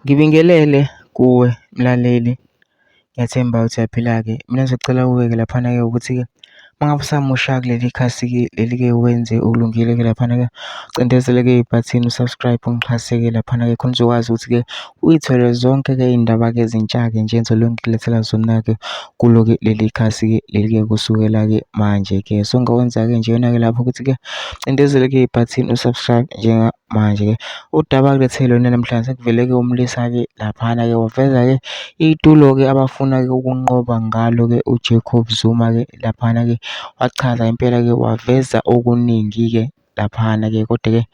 Ngibingelele kuwe mlaleli, ngiyathemba ukuthi uyaphila-ke. Mina ngizocela kuwe-ke laphana-ke ukuthi-ke uma ngabe usamusha kuleli khasi-ke leli-ke wenze okulungile-ke laphana-ke, ucindezele-ke ibhathini u-subscribe ungixhase-ke laphana-ke khona uzokwazi ukuthi-ke uy'thole zonke-ke iy'ndaba-ke ezintsha-ke nje engizobe ngikulethela zona-ke kulo-ke leli khasi-ke leli-ke kusukela-ke manje-ke. So ongakwenza-ke nje wena-ke lapho ukuthi-ke ucindezele-ke ibhathini u-subscribe njengamanje-ke. Udaba akulethele lona namhlanje sekuvele-ke umlisa-ke laphana-ke waveza-ke itulo-ke abafuna-ke ukunqoba ngalo-ke uJacob Zuma-ke laphana-ke wachaza impela-ke waveza okuningi-ke laphana-ke kodwa-ke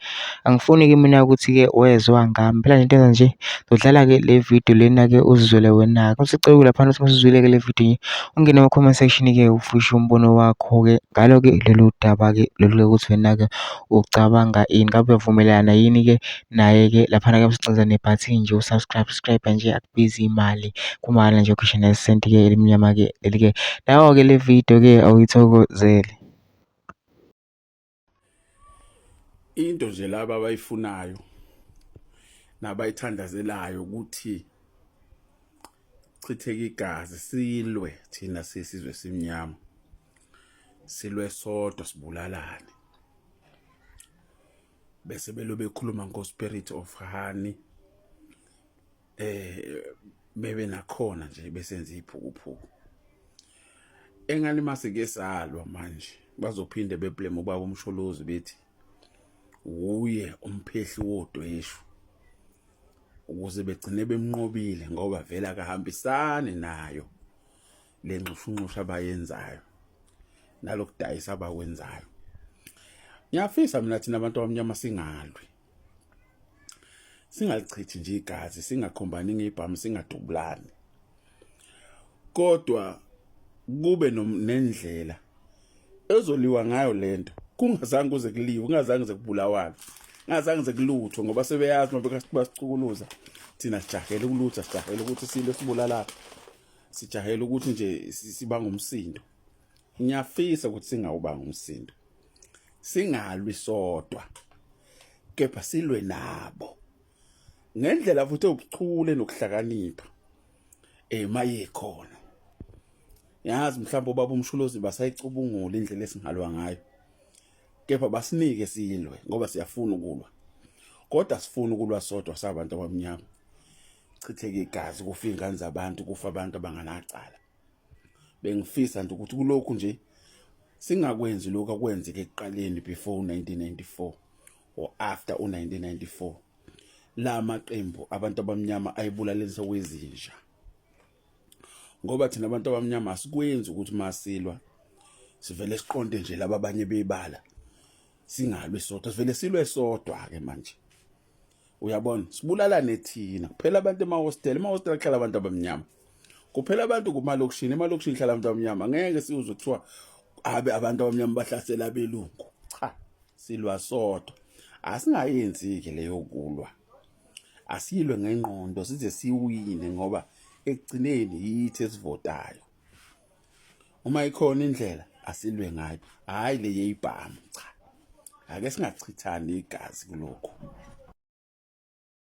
angifuni-ke mina ukuthi-ke wezwa ngami. Phela nje into enza nje ngizodlala-ke le video lena-ke uzizwele wena-ke. Usicela laphana ukuthi usizwile-ke le video nje ungene kuma-comment section-ke ufishe umbono wakho-ke ngalo-ke lolu daba-ke lolu ukuthi wena-ke ucabanga ini, ngabe uyavumelana yini-ke naye-ke laphana-ke usicinza nebhathini nje u-subscribe, subscribe nje akubizi imali kumahhala nje ukhishwe nesenti-ke elimnyama-ke leli-ke. Nayo-ke le video-ke awuyithokozele. Into nje laba abayifunayo nabayithandazelayo ukuthi chitheke igazi silwe thina sisizwe simnyama silwe sodwa sibulalane bese belo bekhuluma ngo spirit of honey eh bebe nakhona nje besenza iphukuphuku engani mase ke salwa manje bazophinde beblame ubaba umsholozi bethi wuye umphehli wodweshu ukuze begcine bemnqobile ngoba vele akahambisani nayo le nxushunxushu abayenzayo nalokudayisa abakwenzayo. Ngiyafisa mina thina abantu abamnyama singalwi, singalichithi nje igazi, singakhombani ngebhamu, singadubulani, kodwa kube nendlela ezoliwa ngayo lento kungazange kuze kuliwe, kungazange kuze kubulawane, kungazange kuze kuluthwe, ngoba sebeyazi uma basichukuluza thina sijahele ukulutha, sijahele ukuthi silwe sibulalane, sijahele ukuthi nje sibanga umsindo. Ngiyafisa ukuthi singawubanga umsindo, singalwi sodwa, kepha silwe nabo ngendlela futhi ewubuchule nokuhlakanipha maye khona. Yazi mhlawumbe ubaba uMsholozi basayicubungula indlela esingalwa ngayo, kepha basinike silwe ngoba siyafuna ukulwa, kodwa sifuna ukulwa sodwa sabantu abamnyama, chitheke igazi, kufa ingane zabantu, kufa abantu abanganacala. Bengifisa nje ukuthi kulokhu nje singakwenzi lokhu akwenzeke ekuqaleni before 1994 or after u-1994, la maqembu abantu abamnyama ayibulalelisa kwezinja, ngoba thina abantu abamnyama asikwenzi ukuthi masilwa sivele siqonde nje laba abanye bebala, singalwi sodwa, sivele silwe sodwa ke manje. Uyabona, sibulalane thina kuphela abantu emahostela, emahostela kuhlala abantu abamnyama kuphela, abantu kumalokishini, emalokishini kuhlala abantu abamnyama. Ngeke sizwe kuthiwa abe abantu abamnyama bahlasela abelungu. Cha, silwa sodwa. Asingayenzi-ke leyo kulwa, asilwe ngengqondo size siwine, ngoba ekugcineni yithi esivotayo. Uma ikhona indlela asilwe ngayo, hhayi le yeyibhamu. Cha, ake singachithani igazi kulokhu.